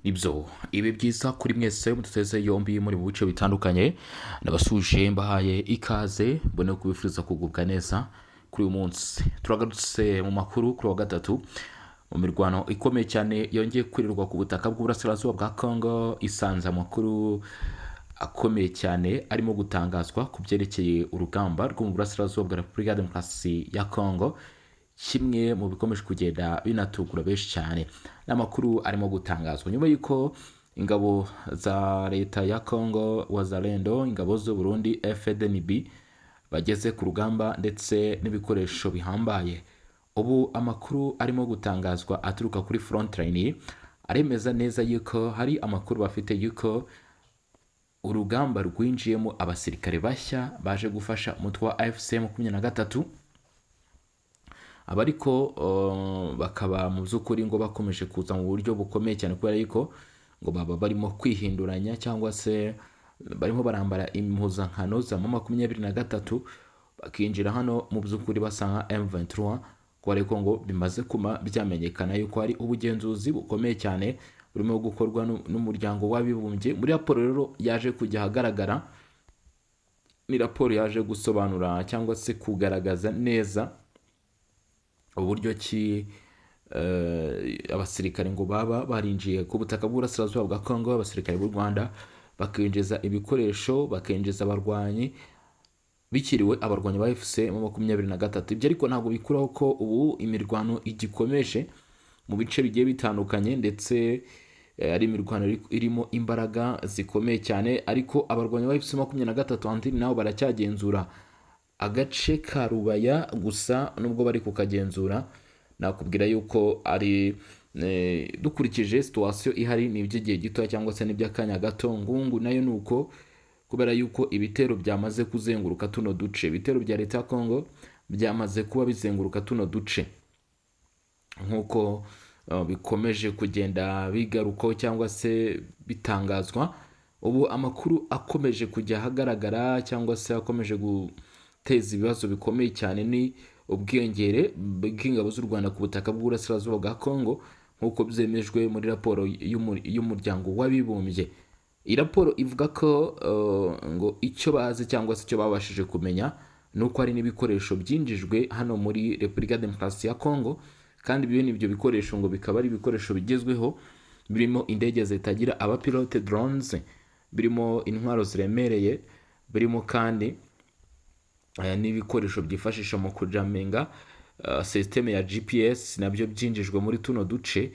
Nibyo, ibi byiza kuri mwese muduteze yombi muri mu bice bitandukanye. Ndabasuje, mbahaye ikaze, mbone kubifuriza kugubwa neza kuri uyu munsi. Turagarutse mu makuru kuri wa gatatu mu mirwano ikomeye cyane yongeye kwirirwa ku butaka bw'uburasirazuba bwa Congo, isanze amakuru akomeye cyane arimo gutangazwa ku byerekeye urugamba rwo mu burasirazuba bwa Repubulika ya Demokarasi ya Congo. Kimwe mu bikomeje kugenda binatugura benshi cyane n'amakuru arimo gutangazwa nyuma y'uko ingabo za leta ya Congo, Wazalendo, ingabo z'u Burundi FDNB bageze ku rugamba ndetse n'ibikoresho bihambaye. Ubu amakuru arimo gutangazwa aturuka kuri frontline aremeza neza yuko hari amakuru bafite yuko urugamba rwinjiyemo abasirikare bashya baje gufasha umutwe wa AFC 23. Aba ariko bakaba mu by'ukuri ngo bakomeje kuza mu buryo bukomeye cyane, kubera yuko ngo baba barimo kwihinduranya cyangwa se barimo barambara impuzankano za 23, bakinjira hano mu by'ukuri basa nka M23, kubera yuko ngo bimaze kuma byamenyekana yuko hari ubugenzuzi bukomeye cyane burimo gukorwa n'umuryango w'abibumbye. Muri raporo rero yaje kujya ahagaragara, ni raporo yaje gusobanura cyangwa se kugaragaza neza uburyo ki abasirikare ngo baba barinjiye ku butaka bw'uburasirazuba bwa Congo, abasirikare b'u Rwanda bakinjiza ibikoresho, bakinjiza abarwanyi bikiriwe abarwanyi ba FC mu 23. Ibyo ariko ntabwo bikuraho ko ubu imirwano igikomeje mu bice bigiye bitandukanye, ndetse ari imirwano irimo imbaraga zikomeye cyane. Ariko abarwanyi ba FC 23 antini nabo baracyagenzura agace ka Rubaya. Gusa nubwo bari kukagenzura, nakubwira yuko ari dukurikije situation ihari ni iby'igihe gito cyangwa se n'iby'akanya gato. Ngungu nayo ni uko, kubera yuko ibitero byamaze kuzenguruka tuno duce, ibitero bya leta ya Congo byamaze kuba bizenguruka tuno duce, nk'uko bikomeje kugenda bigarukaho cyangwa se bitangazwa. Ubu amakuru akomeje kujya ahagaragara cyangwa se akomeje guteza ibibazo bikomeye cyane ni ubwiyongere bw'ingabo z'u Rwanda ku butaka bw'uburasirazuba bwa Congo, nk'uko byemejwe muri raporo y'umuryango w'abibumbye. Iyi raporo ivuga ko ngo icyo bazi cyangwa se icyo babashije kumenya ni uko hari n'ibikoresho byinjijwe hano muri Repubulika ya Demokarasi ya Congo, kandi bene ibyo bikoresho ngo bikaba ari ibikoresho bigezweho, birimo indege zitagira abapilote, drones, birimo intwaro ziremereye, birimo kandi n'ibikoresho byifashisha mu kujaminga système ya GPS, nabyo byinjijwe muri tuno duce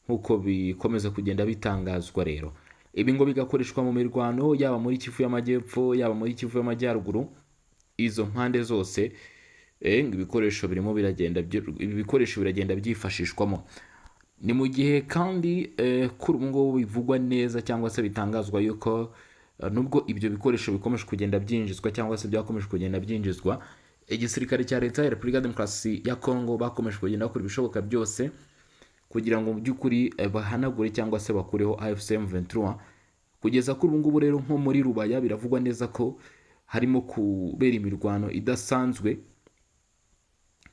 nk'uko bikomeza kugenda bitangazwa. Rero ibi ngo bigakoreshwa mu mirwano, yaba muri Kivu y'Amajyepfo, yaba muri Kivu y'Amajyaruguru, izo mpande zose ngo ibikoresho birimo biragenda ibi bikoresho biragenda byifashishwamo. Ni mu gihe kandi kuri ubu ngubu bivugwa neza cyangwa se bitangazwa yuko nubwo ibyo bikoresho bikomeje kugenda byinjizwa cyangwa se byakomeje kugenda byinjizwa, igisirikare cya leta ya Repubulika ya Demokarasi ya Congo bakomeje kugenda bakora ibishoboka byose kugira ngo mu by'ukuri bahanagure cyangwa se bakureho AFC M23. Kugeza kuri ubu ngubu rero, nko muri Rubaya biravugwa neza ko harimo kubera imirwano idasanzwe,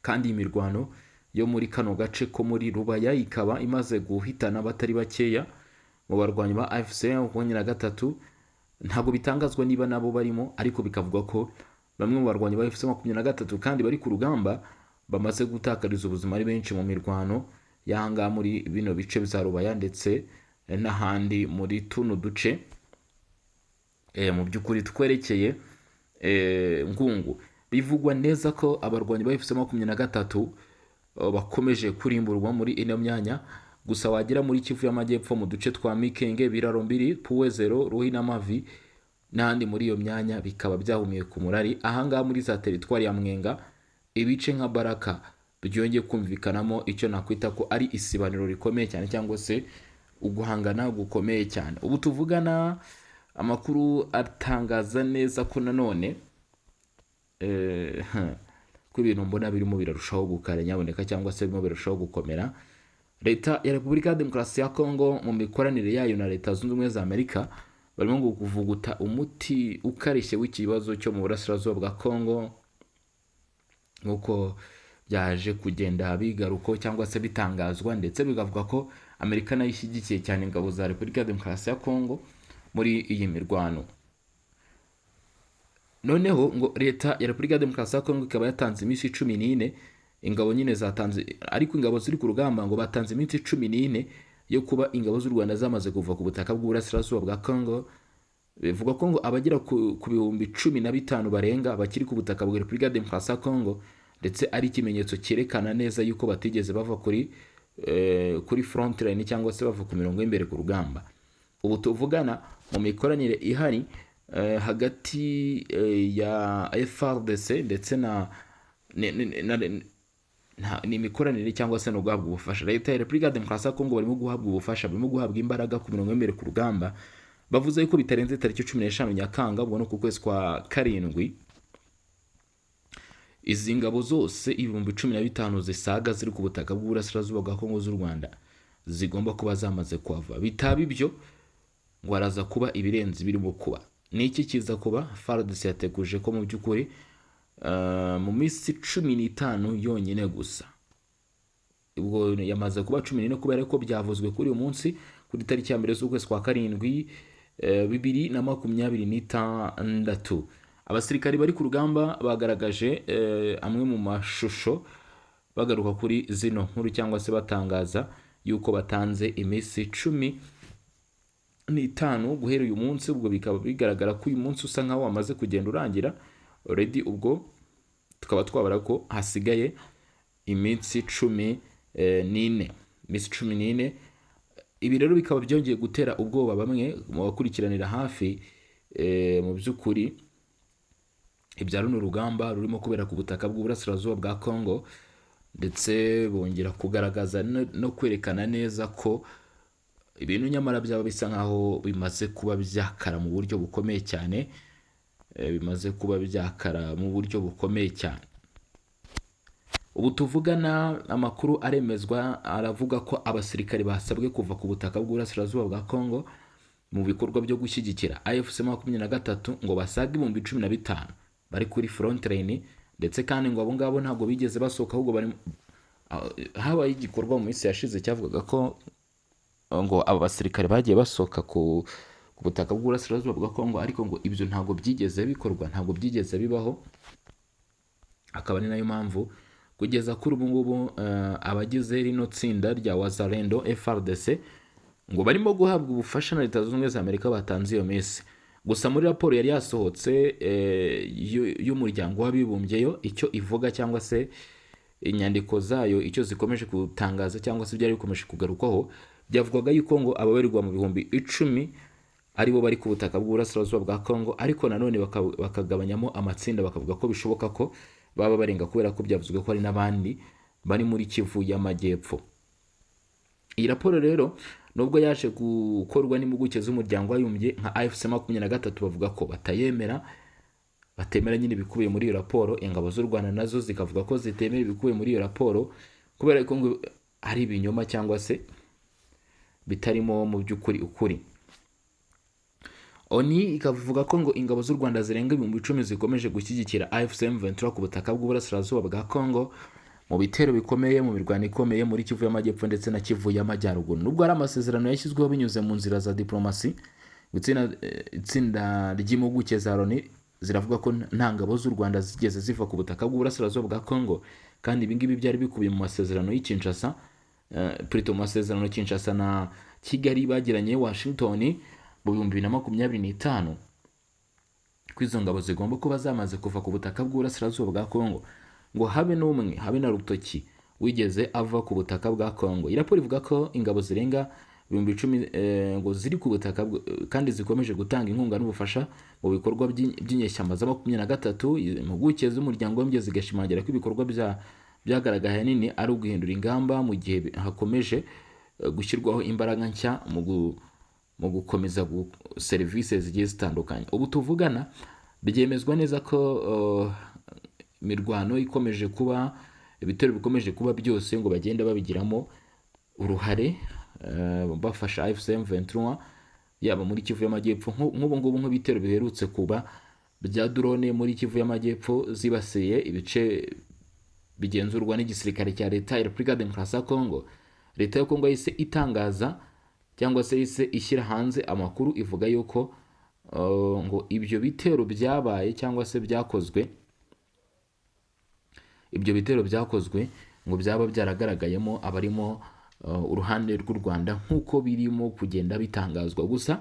kandi iyi mirwano yo muri kano gace ko muri Rubaya ikaba imaze guhitana abatari bakeya mu barwanyi ba AFC 23. Ntabwo bitangazwa niba nabo barimo, ariko bikavugwa ko bamwe mu barwanyi ba AFC 23 kandi bari ku rugamba bamaze gutakariza ubuzima ari benshi mu mirwano y'ahangaha muri bino bice bya Rubaya ndetse n'ahandi muri tuno duce mu by'ukuri twerekeye Ngungu. Bivugwa neza ko abarwanyi ba AFC 23 bakomeje kurimburwa muri ino myanya. Gusa wagera muri Kivu y'Amajyepfo, mu duce twa Mikenge, Biraro Mbiri, Puwezero, Ruhi n'Amavi n'ahandi muri iyo myanya, bikaba byahumiye ku murari. Ahangaha muri za teritwari ya Mwenga, ibice nka Baraka, byongeye kumvikanamo icyo nakwita ko ari isibaniro rikomeye cyane cyangwa se uguhangana gukomeye cyane. Ubu tuvugana, amakuru atangaza neza ko nanone ko ibintu mbona birimo birarushaho gukara nyaboneka cyangwa se birimo birarushaho gukomera. Leta ya Repubulika ya Demokarasi ya Kongo mu mikoranire yayo na Leta Zunze Ubumwe za Amerika barimo ngo kuvuguta umuti ukarishye w'ikibazo cyo mu burasirazuba bwa Kongo, nk'uko byaje kugenda bigaruko cyangwa se bitangazwa, ndetse bikavuga ko Amerika nayo ishyigikiye cyane ingabo za Repubulika ya Demokarasi ya Kongo muri iyi mirwano. Noneho ngo leta ya Repubulika ya Demokarasi ya Kongo ikaba yatanze iminsi 14, ingabo nyine zatanze, ariko ingabo ziri ku rugamba ngo batanze iminsi 14 yo kuba ingabo z'u Rwanda zamaze kuva ku butaka bw'uburasirazuba bwa Kongo. Bivugwa ko ngo abagera ku 15,000 barenga bakiri ku butaka bwa Repubulika ya Demokarasi ya Kongo, ndetse ari ikimenyetso cyerekana neza yuko batigeze bava kuri front line cyangwa se bava ku mirongo y'imbere ku rugamba. Ubu tuvugana, mu mikoranire ihari hagati ya FARDC ndetse na ni imikoranire cyangwa se no guhabwa ubufasha, leta ya Repubulika ya Demokarasi ya Kongo barimo guhabwa ubufasha, barimo guhabwa imbaraga ku mirongo y'imbere ku rugamba. Bavuze yuko bitarenze tariki 15 Nyakanga, ubwo no ku kwezi kwa karindwi, izi ngabo zose 15,000 zisaga ziri ku butaka bw'uburasirazuba bwa Kongo z'u Rwanda zigomba kuba zamaze kuhava. Bitaba ibyo, ngo haraza kuba ibirenze birimo kuba. Ni iki kiza kuba? FARDC yateguje ko mu by'ukuri mu minsi 15 yonyine gusa, ubwo yamaze kuba 14 kubera ko byavuzwe kuri uyu munsi, kuri tariki ya 1 z'ukwezi kwa karindwi 2026. Abasirikari bari ku rugamba bagaragaje amwe mu mashusho bagaruka kuri zino nkuru cyangwa se batangaza yuko batanze iminsi 15 guhera uyu munsi. Ubwo bikaba bigaragara ko uyu munsi usa nkaho wamaze kugenda urangira already, ubwo tukaba twabara ko hasigaye iminsi 14, iminsi 14. Ibi rero bikaba byongeye gutera ubwoba bamwe mu bakurikiranira hafi mu by'ukuri ibya runo rugamba rurimo kubera ku butaka bw'uburasirazuba bwa Congo, ndetse bongera kugaragaza no kwerekana neza ko ibintu nyamara byaba bisa nkaho bimaze kuba byakara mu buryo bukomeye cyane, bimaze kuba byakara mu buryo bukomeye cyane. Ubu tuvugana, amakuru aremezwa aravuga ko abasirikare basabwe kuva ku butaka bw'uburasirazuba bwa Congo mu bikorwa byo gushyigikira AFC 23 ngo basaga 15,000 bari kuri front line, ndetse kandi ngo abo ngabo ntabwo bigeze basohoka, ahubwo bari habaye igikorwa mu minsi yashize cyavugaga ko ngo aba basirikare bagiye basohoka ku butaka bw'uburasirazuba bwa Congo, ariko ngo ibyo ntabwo byigeze bikorwa, ntabwo byigeze bibaho. Akaba ari nayo mpamvu kugeza kuri ubu ngubu abagize rino tsinda rya Wazalendo FARDC ngo barimo guhabwa ubufasha na Leta Zunze Ubumwe za Amerika batanze iyo minsi. Gusa muri raporo yari yasohotse y'umuryango w'abibumbye, yo icyo ivuga cyangwa se inyandiko zayo icyo zikomeje gutangaza cyangwa se byari bikomeje kugarukwaho, byavugwaga yuko ngo ababarirwa mu 10,000 aribo bari ku butaka bw'uburasirazuba bwa Congo, ariko nanone bakagabanyamo amatsinda, bakavuga ko bishoboka ko baba barenga kubera ko byavuzwe ko hari n'abandi bari muri Kivu y'Amajyepfo. Iyi raporo rero, nubwo yaje gukorwa n'impuguke z'umuryango w'abibumbye, nka AFC 23 bavuga ko batayemera, batemera nyine ibikubiye muri iyo raporo. Ingabo z'u Rwanda nazo zikavuga ko zitemera ibikubiye muri iyo raporo kubera ko ngo ari ibinyoma cyangwa se bitarimo mu by'ukuri ukuri. ONU ikavuga ko ngo ingabo z'u Rwanda zirenga 10,000 zikomeje gushyigikira AFC M23 ku butaka bw'uburasirazuba bwa Congo mu bitero bikomeye, mu mirwano ikomeye muri Kivu y'Amajyepfo ndetse na Kivu y'Amajyaruguru. Nubwo hari amasezerano yashyizweho binyuze mu nzira za diplomasi, itsinda ry'impuguke za Loni ziravuga ko nta ngabo z'u Rwanda zigeze ziva ku butaka bw'uburasirazuba bwa Congo, kandi ibi ngibi byari bikubiye mu masezerano y'i Kinshasa, plutôt mu masezerano Kinshasa na Kigali bagiranye Washington mu 2025, ko izo ngabo zigomba kuba zamaze kuva ku butaka bw'uburasirazuba bwa Congo. Ngo habe n'umwe, habe na rutoki wigeze ava ku butaka bwa Congo. Iyi raporo ivuga ko ingabo zirenga 10,000 ngo ziri ku butaka kandi zikomeje gutanga inkunga n'ubufasha mu bikorwa by'inyeshyamba za 23. Impuguke z'umuryango w'abibumbye zigashimangira ko ibikorwa byagaragaye ahanini ari uguhindura ingamba mu gihe hakomeje gushyirwaho imbaraga nshya mu gukomeza serivisi zigiye zitandukanye. Ubu tuvugana byemezwa neza ko imirwano ikomeje kuba, ibitero bikomeje kuba, byose ngo bagenda babigiramo uruhare, bafasha AFC M23 yaba muri Kivu y'Amajyepfo, nk'ubu ngubu nk'ibitero biherutse kuba bya drone muri Kivu y'Amajyepfo zibasiye ibice bigenzurwa n'igisirikare cya leta ya Repubulika ya Demokarasi ya Congo. Leta ya Kongo yahise itangaza cyangwa se yahise ishyira hanze amakuru ivuga yuko ngo ibyo bitero byabaye cyangwa se byakozwe, ibyo bitero byakozwe ngo byaba byaragaragayemo abarimo uruhande rw'u Rwanda, nk'uko birimo kugenda bitangazwa. Gusa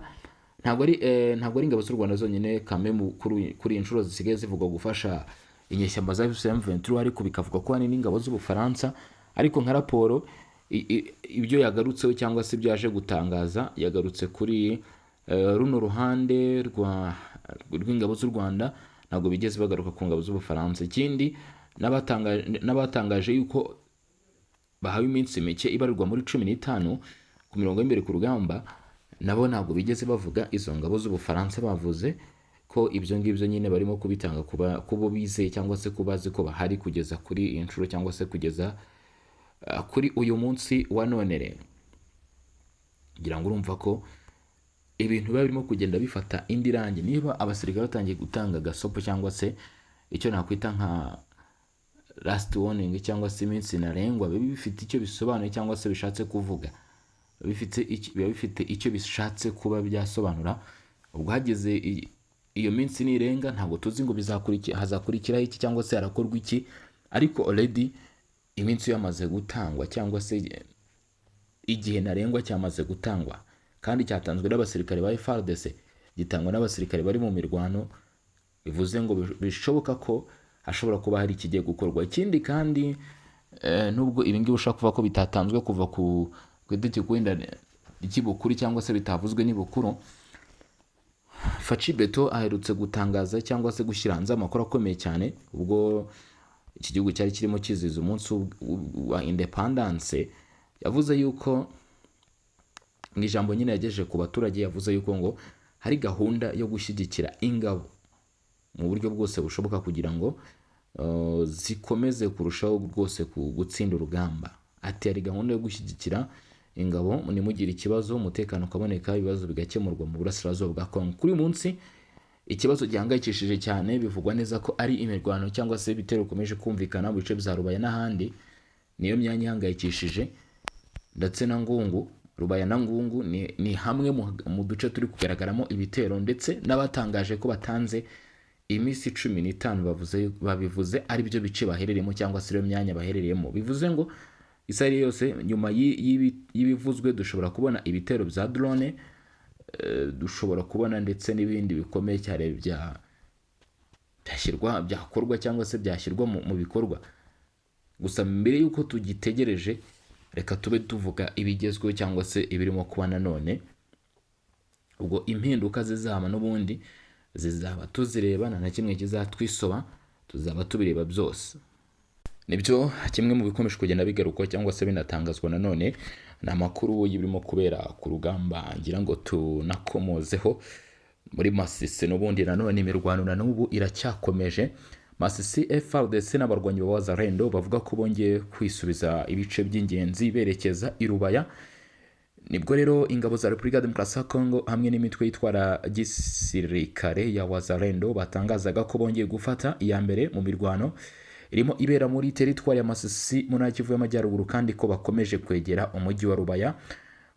ntabwo ari ingabo z'u Rwanda zonyine kame kuri iyi nshuro zisigaye zivugwa gufasha inyeshyamba za AFC M23, ariko bikavugwa ko hari n'ingabo z'Ubufaransa. Ariko nka raporo ibyo yagarutseho cyangwa se ibyo yaje gutangaza, yagarutse kuri runo ruhande rw'ingabo z'u Rwanda, ntabwo bigeze bagaruka ku ngabo z'Ubufaransa. Ikindi, n'abatangaje yuko bahawe iminsi mike ibarirwa muri 15 ku mirongo y'imbere ku rugamba, nabo ntabwo bigeze bavuga izo ngabo z'Ubufaransa. Bavuze ko ibyo ngibyo nyine barimo kubitanga kubo bizeye cyangwa se ko bazi ko bahari kugeza kuri iyi nshuro cyangwa se kugeza kuri uyu munsi wa none. Rero ngira ngo urumva ko ibintu biba birimo kugenda bifata indi rangi niba abasirikare batangiye gutanga agasopo cyangwa se icyo nakwita nka last warning cyangwa se iminsi ntarengwa. Biba bifite icyo bisobanuye cyangwa se bishatse kuvuga, biba bifite icyo bishatse kuba byasobanura. Ubwo hageze iyo minsi nirenga, ntabwo tuzi ngo hazakurikiraho iki cyangwa se harakorwa iki, ariko already iminsi yamaze gutangwa cyangwa se igihe ntarengwa cyamaze gutangwa, kandi cyatanzwe n'abasirikare ba FARDC, gitangwa n'abasirikare bari mu mirwano, bivuze ngo bishoboka ko hashobora kuba hari ikigiye gukorwa. Ikindi kandi, nubwo ibi ngibi ushobora kuvuga ko bitatanzwe kuva ku itegeko wenda ry'ibukuru cyangwa se bitavuzwe n'ibukuru, Faci Beto aherutse gutangaza cyangwa se gushyira hanze amakuru akomeye cyane ubwo iki gihugu cyari kirimo kizihiza umunsi wa independence. Yavuze yuko mu ijambo nyine yagejeje ku baturage, yavuze yuko ngo hari gahunda yo gushyigikira ingabo mu buryo bwose bushoboka kugira ngo zikomeze kurushaho rwose gutsinda urugamba. Ati: "Hari gahunda yo gushyigikira ingabo, ntimugire ikibazo, umutekano ukaboneka, ibibazo bigakemurwa mu burasirazuba bwa Kongo." Kuri uyu munsi ikibazo gihangayikishije cyane bivugwa neza ko ari imirwano cyangwa se ibitero bikomeje kumvikana mu bice bya Rubaya n'ahandi. Niyo myanya ihangayikishije, ndetse na Ngungu. Rubaya na Ngungu ni hamwe mu duce turi kugaragaramo ibitero, ndetse n'abatangaje ko batanze iminsi 15 babivuze ari byo bice baherereyemo cyangwa se iyo myanya baherereyemo. Bivuze ngo isaha iyo yose nyuma y'ibivuzwe dushobora kubona ibitero bya drone, dushobora kubona ndetse n'ibindi bikomeye cyane byashyirwa, byakorwa cyangwa se byashyirwa mu bikorwa. Gusa mbere y'uko tugitegereje, reka tube tuvuga ibigezweho cyangwa se ibirimo kuba nanone. Ubwo impinduka zizaba n'ubundi zizaba tuzireba, nta na kimwe kizatwisoba, tuzaba tubireba byose. Nibyo kimwe mu bikomeje kugenda bigarukwa cyangwa se binatangazwa nanone, ni amakuru y'ibirimo kubera ku rugamba. Ngira ngo tunakomozeho muri Masisi n'ubundi nanone imirwano na n'ubu iracyakomeje. Masisi, FARDC n'abarwanyi ba Wazalendo bavuga ko bongeye kwisubiza ibice by'ingenzi berekeza i Rubaya. Nibwo rero ingabo za Repubulika ya Demokarasi ya Kongo hamwe n'imitwe yitwara gisirikare ya Wazalendo batangazaga ko bongeye gufata iya mbere mu mirwano irimo ibera muri teritwari ya Masisi mu ntara Kivu y'Amajyaruguru, kandi ko bakomeje kwegera umujyi wa Rubaya,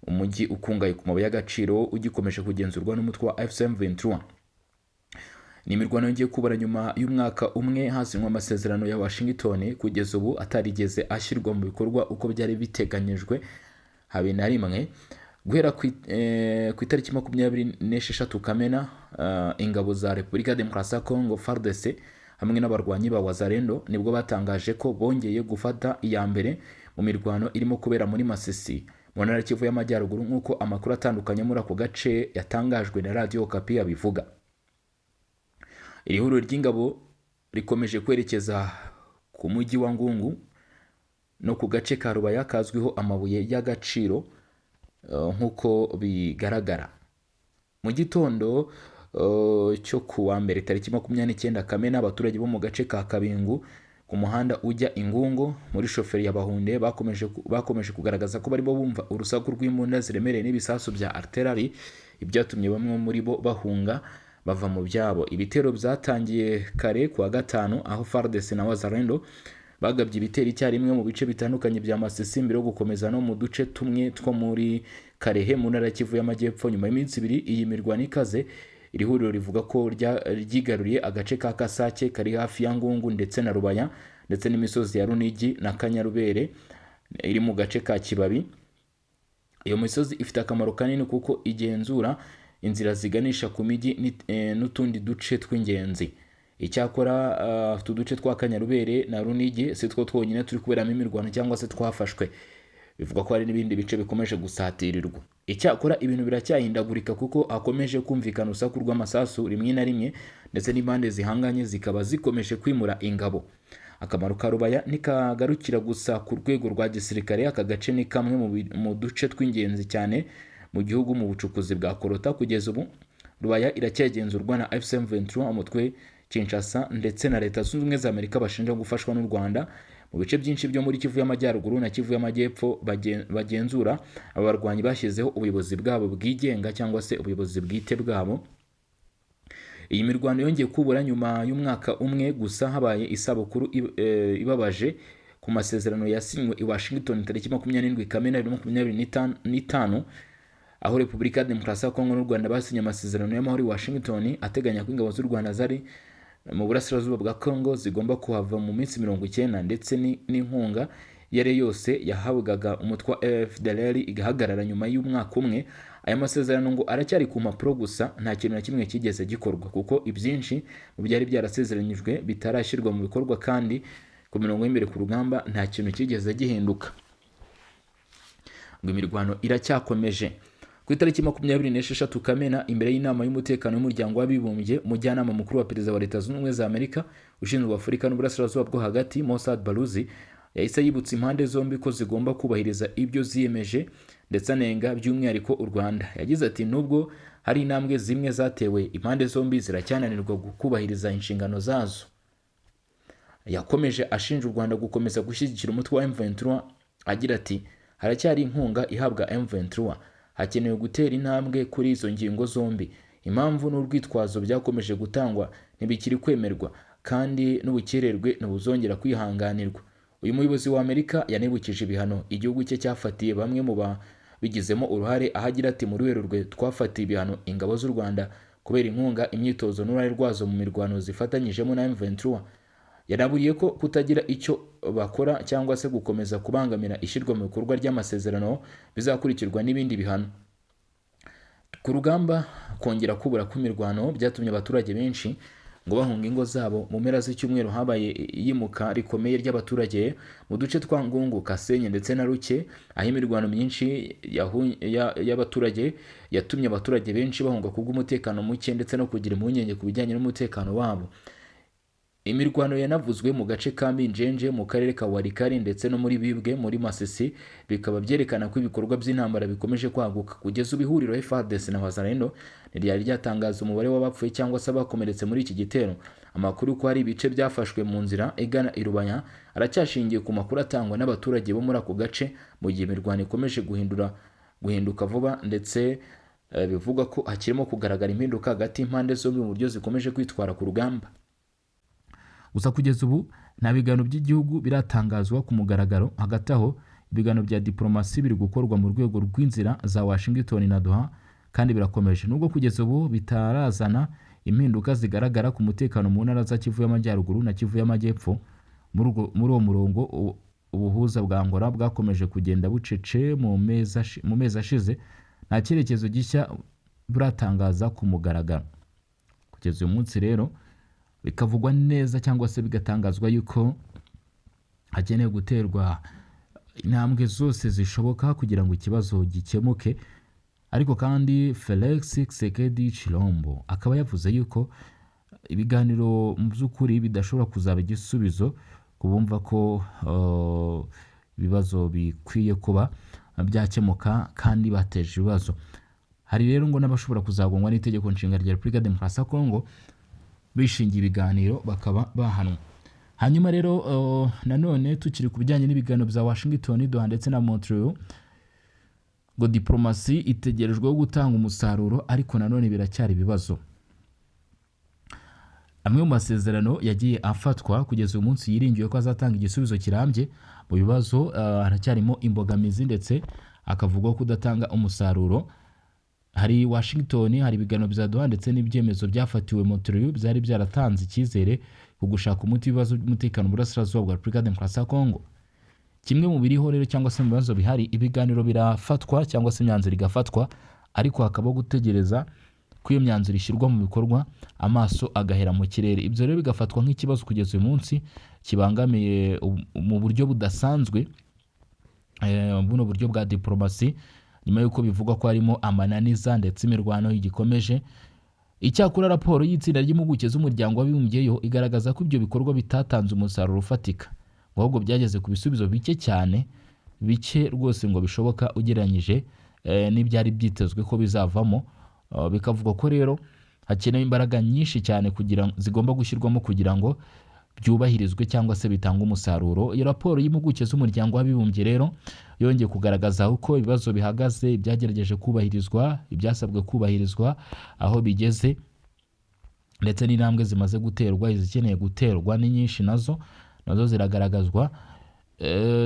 umujyi ukungahaye ku mabuye y'agaciro ugikomeje kugenzurwa n'umutwe wa AFC M23. Ni imirwano yongeye kubura nyuma y'umwaka umwe hasinywe amasezerano ya Washington, kugeza ubu atarigeze ashyirwa mu bikorwa uko byari biteganyijwe habe na rimwe. Guhera ku itariki 26 Kamena, ingabo za Repubulika ya Demokarasi ya Kongo, FARDC, hamwe n'abarwanyi ba Wazalendo nibwo batangaje ko bongeye gufata iya mbere mu mirwano irimo kubera muri Masisi mu ntara ya Kivu y'Amajyaruguru, nk'uko amakuru atandukanye muri ako gace yatangajwe na Radio Okapi abivuga. Iri huriro ry'ingabo rikomeje kwerekeza ku mujyi wa Ngungu no ku gace ka Rubaya kazwiho amabuye y'agaciro, nk'uko bigaragara. Mu gitondo cyo ku wa mbere tariki 29 Kamena, abaturage bo mu gace ka Kabingu ku muhanda ujya Ingungu muri chefferie ya Bahunde bakomeje kugaragaza ko barimo bumva urusaku rw'imbunda ziremereye n'ibisasu bya artillery, ibyatumye bamwe muri bo bahunga bava mu byabo. Ibitero byatangiye kare ku wa gatanu, aho FARDC na Wazalendo Bagabye ibitero icyarimwe mu bice bitandukanye bya Masisi mbere yo gukomeza no mu duce tumwe two muri Karehe mu ntara ya Kivu y'Amajyepfo. Nyuma y'iminsi 2 iyi mirwano ikaze, iri huriro rivuga ko ryigaruriye agace ka Kasake kari hafi ya Ngungu ndetse na Rubaya, ndetse n'imisozi ya Runigi na Kanyarubere iri mu gace ka Kibabi. Iyo misozi ifite akamaro kanini kuko igenzura inzira ziganisha ku mijyi n'utundi duce tw'ingenzi. Icyakora utu duce twa Kanyarubere na Runigi si two twonyine turi kuberamo imirwano cyangwa se twafashwe. Bivugwa ko hari n'ibindi bice bikomeje gusatirirwa. Icyakora ibintu biracyahindagurika kuko hakomeje kumvikana urusaku rw'amasasu rimwe na rimwe, ndetse n'impande zihanganye zikaba zikomeje kwimura ingabo. Akamaro ka Rubaya nikagarukira gusa ku rwego rwa gisirikare. Aka gace ni kamwe mu duce tw'ingenzi cyane mu gihugu mu bucukuzi bwa coltan. Kugeza ubu Rubaya iracyagenzurwa na AFC M23, umutwe Kinshasa ndetse na Leta Zunze Ubumwe za Amerika bashinja gufashwa n'u Rwanda. Mu bice byinshi byo muri Kivu y'Amajyaruguru na Kivu y'Amajyepfo bagenzura, aba barwanyi bashyizeho ubuyobozi bwabo bwigenga cyangwa se ubuyobozi bwite bwabo. Iyi mirwano yongeye kubura nyuma y'umwaka umwe gusa habaye isabukuru ibabaje ku masezerano yasinywe i Washington tariki 27 Kamena 2025, aho Repubulika ya Demokarasi ya Kongo n'u Rwanda basinye amasezerano y'amahoro i Washington ateganya ko ingabo z'u Rwanda zari mu burasirazuba bwa Kongo zigomba kuhava mu minsi 90, ndetse n'inkunga iyo ari yo yose yahabwaga umutwe wa FDLR igahagarara nyuma y'umwaka umwe. Aya masezerano ngo aracyari ku mpapuro gusa, nta kintu na kimwe cyigeze gikorwa kuko ibyinshi mu byari byarasezeranyijwe bitarashyirwa mu bikorwa, kandi ku mirongo y'imbere ku rugamba nta kintu cyigeze gihinduka, ngo imirwano iracyakomeje. Ku itariki 26 Kamena, imbere y'inama y'umutekano y'Umuryango w'Abibumbye, umujyanama mukuru wa perezida wa Leta Zunze Ubumwe za Amerika ushinzwe Afurika n'Uburasirazuba bwo Hagati, Massad Boulos, yahise yibutsa impande zombi ko zigomba kubahiriza ibyo ziyemeje, ndetse anenga by'umwihariko u Rwanda. Yagize ati: "Nubwo hari intambwe zimwe zatewe, impande zombi ziracyananirwa kubahiriza inshingano zazo." Yakomeje ashinja u Rwanda gukomeza gushyigikira umutwe wa M23, agira ati: "Haracyari inkunga ihabwa M23. Hakenewe gutera intambwe kuri izo ngingo zombi. Impamvu n'urwitwazo byakomeje gutangwa ntibikiri kwemerwa, kandi n'ubukererwe ntibuzongera kwihanganirwa." Uyu muyobozi wa Amerika yanibukije ibihano igihugu cye cyafatiye bamwe mu babigizemo uruhare, aho agira ati: "Muri Werurwe twafatiye ibihano ingabo z'u Rwanda kubera inkunga, imyitozo n'uruhare rwazo mu mirwano zifatanyijemo na M23." Yanaburiye ko kutagira icyo bakora cyangwa se gukomeza kubangamira ishyirwa mu bikorwa ry'amasezerano bizakurikirwa n'ibindi bihano. Ku rugamba, kongera kubura kw'imirwano byatumye abaturage benshi ngo bahunga ingo zabo. Mu mpera z'icyumweru habaye iyimuka rikomeye ry'abaturage mu duce twa Ngungu, Kasenyi ndetse na Ruke, aho imirwano myinshi y'abaturage yatumye abaturage benshi bahunga kubw'umutekano muke ndetse no kugira impungenge ku bijyanye n'umutekano wabo. Imirwano yanavuzwe mu gace ka Minjenje mu karere ka Walikale ndetse no muri Bibwe muri Masisi, bikaba byerekana ko ibikorwa by'intambara bikomeje kwaguka. Kugeza ubu ihuriro FARDC na Wazalendo ntiryari ryatangaza umubare w'abapfuye cyangwa se abakomeretse muri iki gitero. Amakuru ko hari ibice byafashwe mu nzira igana i Rubaya aracyashingiye ku makuru atangwa n'abaturage bo muri ako gace, mu gihe imirwano ikomeje guhinduka vuba, ndetse bivugwa ko hakirimo kugaragara impinduka hagati y'impande zombi mu buryo zikomeje kwitwara ku rugamba. Gusa kugeza ubu nta biganiro by'igihugu biratangazwa ku mugaragaro. Hagati aho, ibiganiro bya diplomasi biri gukorwa mu rwego rw'inzira za Washington na Doha kandi birakomeje, nubwo kugeza ubu bitarazana impinduka zigaragara ku mutekano mu ntara za Kivu y'Amajyaruguru na Kivu y'Amajyepfo. Muri uwo murongo, ubuhuza bwa Angola bwakomeje kugenda bucece mu mezi ashize, nta cyerekezo gishya buratangaza ku mugaragaro. Kugeza uyu munsi rero bikavugwa neza cyangwa se bigatangazwa yuko hakenewe guterwa intambwe zose zishoboka kugira ngo ikibazo gikemuke. Ariko kandi Felix Tshisekedi Tshilombo akaba yavuze yuko ibiganiro mu by'ukuri bidashobora kuzaba igisubizo ku bumva ko ibibazo bikwiye kuba byakemuka kandi bateje ibibazo. Hari rero ngo n'abashobora kuzagongwa n'itegeko nshinga rya Repubulika ya Demokarasi ya Kongo bishingiye ibiganiro, bakaba bahanwa. Hanyuma rero nanone tukiri ku bijyanye n'ibiganiro bya Washington, Doha ndetse na Montreal, ngo diplomasi itegerejweho gutanga umusaruro, ariko nanone biracyari ibibazo. Amwe mu masezerano yagiye afatwa kugeza uyu munsi yiringiwe ko azatanga igisubizo kirambye mu bibazo, haracyarimo imbogamizi ndetse akavugwaho kudatanga umusaruro. Hari Washington, hari ibiganiro bya Doha ndetse n'ibyemezo byafatiwe Montreal byari byaratanze icyizere ku gushaka umuti w'ibibazo by'umutekano mu burasirazuba bwa Repubulika ya Demokarasi ya Kongo. Kimwe mu biriho rero cyangwa se mu bibazo bihari, ibiganiro birafatwa cyangwa se imyanzuro igafatwa, ariko hakabaho gutegereza ko iyo myanzuro ishyirwa mu bikorwa, amaso agahera mu kirere. Ibyo rero bigafatwa nk'ikibazo kugeza uyu munsi kibangamiye mu buryo budasanzwe buno buryo bwa diporomasi, nyuma y'uko bivugwa ko harimo amananiza ndetse imirwano igikomeje. Icyakora raporo y'itsinda ry'impuguke z'Umuryango w'Abibumbye yo igaragaza ko ibyo bikorwa bitatanze umusaruro ufatika, ngo ahubwo byageze ku bisubizo bike cyane, bike rwose ngo bishoboka ugereranyije n'ibyari byitezwe ko bizavamo. Bikavugwa ko rero hakenewe imbaraga nyinshi cyane kugira zigomba gushyirwamo kugira ngo byubahirizwe cyangwa se bitange umusaruro. Iyo raporo y'impuguke z'Umuryango w'Abibumbye rero yongeye kugaragaza uko ibibazo bihagaze, ibyagerageje kubahirizwa, ibyasabwe kubahirizwa, aho bigeze ndetse n'intambwe zimaze guterwa. Izikeneye guterwa ni nyinshi, nazo ziragaragazwa.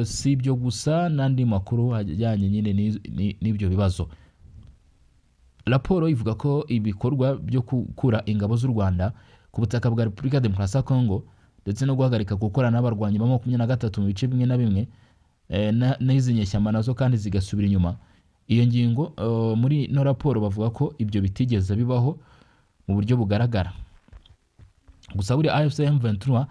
Si ibyo gusa, n'andi makuru ajyanye nyine n'ibyo bibazo. Raporo ivuga ko ibikorwa byo gukura ingabo z'u Rwanda ku butaka bwa Repubulika ya Demokarasi ya Kongo ndetse no guhagarika gukorana n'abarwanyi ba 23 mu bice bimwe na bimwe, n'izi nyeshyamba nazo kandi zigasubira inyuma. Iyo ngingo, muri ino raporo bavuga ko ibyo bitigeze bibaho mu buryo bugaragara. Gusa buriya AFC M23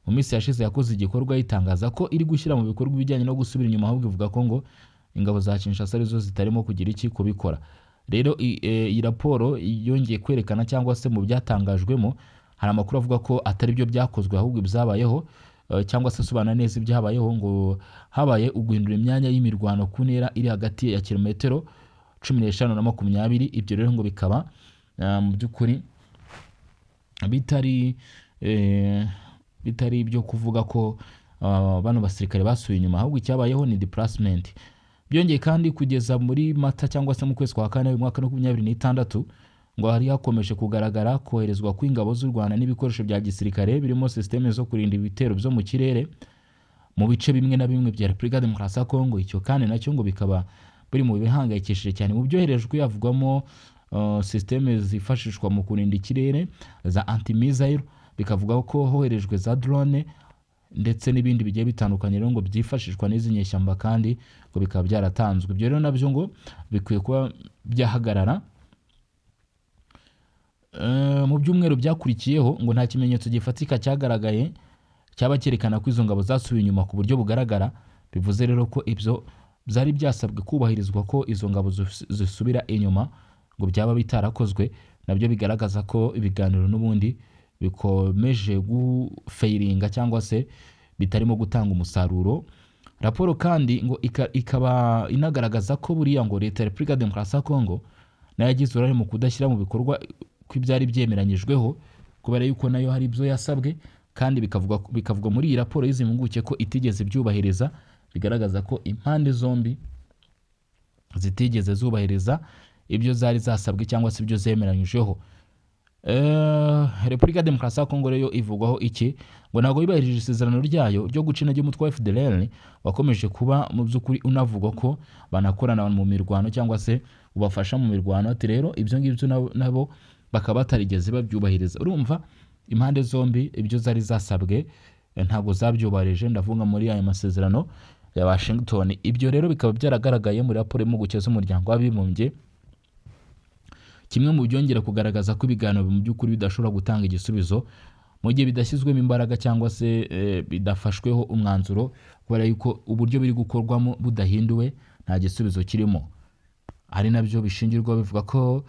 mu minsi yashize yakoze igikorwa yitangaza ko iri gushyira mu bikorwa ibijyanye no gusubira inyuma, ahubwo ivuga ko ngo ingabo za Kinshasa arizo zitarimo kugira iki kubikora. Rero iyi raporo yongeye kwerekana cyangwa se mu byatangajwemo hari amakuru avuga ko atari byo byakozwe, ahubwo ibyabayeho, cyangwa se asobanura neza ibyabayeho, ngo habaye uguhindura imyanya y'imirwano ku ntera iri hagati ya kilometero 15 na 20. Ibyo rero ngo bikaba mu by'ukuri bitari ibyo kuvuga ko bano basirikare basubiye inyuma, ahubwo icyabayeho ni displacement. Byongeye kandi, kugeza muri Mata cyangwa se mu kwezi kwa kane uyu mwaka wa 2026, ngo hari hakomeje kugaragara koherezwa kw'ingabo z'u Rwanda n'ibikoresho bya gisirikare birimo système zo kurinda ibitero byo mu kirere mu bice bimwe na bimwe bya Repubulika ya Demokarasi ya Kongo. Icyo kandi nacyo ngo bikaba biri mu bihangayikishije cyane. Mu byoherejwe havugwamo système zifashishwa mu kurinda ikirere za anti-missile, bikavuga ko hoherejwe za drone ndetse n'ibindi bigiye bitandukanye rero ngo byifashishwa n'izi nyeshyamba, kandi ngo bikaba byaratanzwe. Ibyo rero nabyo ngo bikwiye kuba byahagarara. Mu byumweru byakurikiyeho ngo nta kimenyetso gifatika cyagaragaye cyaba cyerekana ko izo ngabo zasubiye inyuma ku buryo bugaragara. Bivuze rero ko ibyo byari byasabwe kubahirizwa, ko izo ngabo zisubira inyuma, ngo byaba bitarakozwe. Nabyo bigaragaza ko ibiganiro n'ubundi bikomeje gufailinga cyangwa se bitarimo gutanga umusaruro. Raporo kandi ngo ikaba inagaragaza ko buriya ngo Leta ya Repubulika ya Demokarasi ya Kongo nayo yagize uruhare mu kudashyira mu bikorwa ko ibyari byemeranyijweho, kubera yuko nayo hari ibyo yasabwe kandi bikavugwa muri iyi raporo y'izi mpuguke ko itigeze ibyubahiriza. Bigaragaza ko impande zombi zitigeze zubahiriza ibyo zari zasabwe cyangwa se ibyo zemeranyijweho. Repubulika ya Demokarasi ya Kongo rero ivugwaho iki? Ngo ntabwo yubahirije isezerano ryayo ryo guca intege umutwe wa FDLR wakomeje kuba mu by'ukuri unavugwa ko banakorana mu mirwano cyangwa se ubafasha mu mirwano. Ati rero ibyo ngibyo nabo bakaba batarigeze babyubahiriza. Urumva impande zombi ibyo zari zasabwe ntabwo zabyubahirije, ndavuga muri aya masezerano ya Washington. Ibyo rero bikaba byaragaragaye muri raporo y'impuguke z'Umuryango w'Abibumbye, kimwe mu byongera kugaragaza ko ibiganiro mu by'ukuri bidashobora gutanga igisubizo mu gihe bidashyizwemo imbaraga cyangwa se bidafashweho umwanzuro, kubera yuko uburyo biri gukorwamo budahinduwe nta gisubizo kirimo. Ari nabyo bishingirwa bivuga ko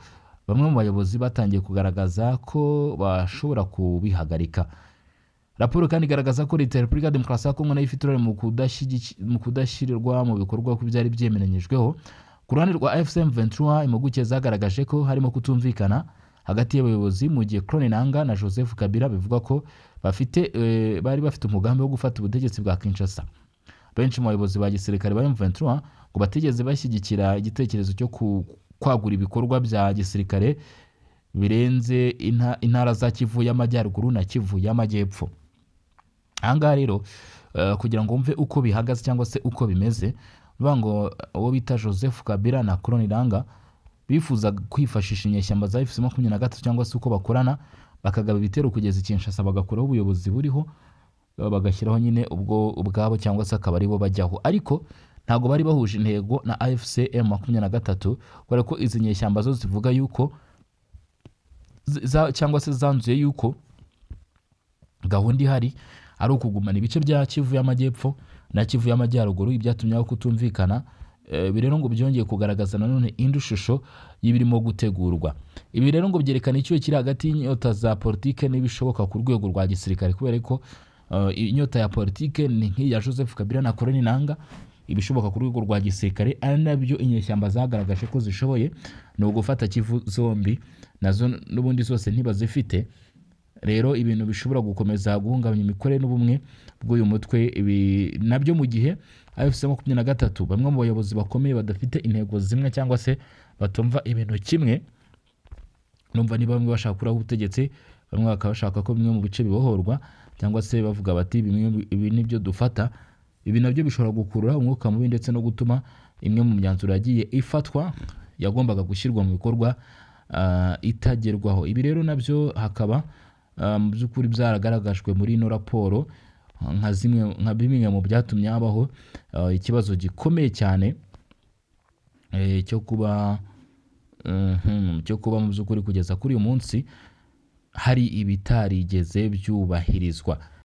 bamwe mu bayobozi batangiye kugaragaza ko bashobora kubihagarika. Raporo kandi igaragaza ko Leta ya Repubulika ya Demokarasi ya Kongo nayo ifite uruhare mu kudashyirwa mu bikorwa ko byari byemeranyijweho. Ku ruhande rwa AFC M23, impuguke zagaragaje ko harimo kutumvikana hagati y'abayobozi, mu gihe Corneille Nangaa na Joseph Kabila bivuga ko bari bafite umugambi wo gufata ubutegetsi bwa Kinshasa. Benshi mu bayobozi ba gisirikare ba M23 ngo batigeze bashyigikira igitekerezo cyo kwagura ibikorwa bya gisirikare. birenze intara za Kivu y'Amajyaruguru na Kivu y'Amajyepfo. Ahangaha rero, kugira ngo wumve uko bihagaze cyangwa se uko bimeze, bivuga ngo uwo bita Joseph Kabila na Corneille Nangaa bifuzaga kwifashisha inyeshyamba za AFC 23 cyangwa se uko bakorana, bakagaba ibitero kugeza i Kinshasa, bagakuraho ubuyobozi buriho, bagashyiraho nyine ubwo ubwabo cyangwa se akaba aribo bajyaho. Ariko ntabwo bari bahuje intego na AFC M 23, kubera ko izi nyeshyamba zo zivuga yuko cyangwa se zanzuye yuko gahunda ihari ari ukugumana ibice bya Kivu y'Amajyepfo na Kivu y'Amajyaruguru, ibyatumye habaho kutumvikana. Ibi rero ngo byongeye kugaragaza nanone indi shusho y'ibirimo gutegurwa. Ibi rero ngo byerekana icyuho kiri hagati y'inyota za politike n'ibishoboka ku rwego rwa gisirikare, kubera ko inyota ya politike ni nk'iya Joseph Kabila na Corneille Nangaa. Ibishoboka ku rwego rwa gisirikare, ari nabyo inyeshyamba zagaragaje ko zishoboye, ni ugufata Kivu zombi, nazo n'ubundi zose ntibazifite. Rero ibintu bishobora gukomeza guhungabanya imikorere n'ubumwe bw'uyu mutwe. Ibi nabyo mu gihe AFC 23 bamwe mu bayobozi bakomeye badafite intego zimwe cyangwa se batumva ibintu kimwe. Numva niba bamwe bashaka gukuraho ubutegetsi, bamwe bakaba bashaka ko bimwe mu bice bibohorwa, cyangwa se bavuga bati bimwe ibi nibyo dufata. Ibi nabyo bishobora gukurura umwuka mubi ndetse no gutuma imwe mu myanzuro yagiye ifatwa yagombaga gushyirwa mu bikorwa itagerwaho. Ibi rero nabyo hakaba mu by'ukuri byaragaragajwe muri ino raporo nka bimwe mu byatumye habaho ikibazo gikomeye cyane cyo kuba mu by'ukuri kugeza kuri uyu munsi hari ibitarigeze byubahirizwa.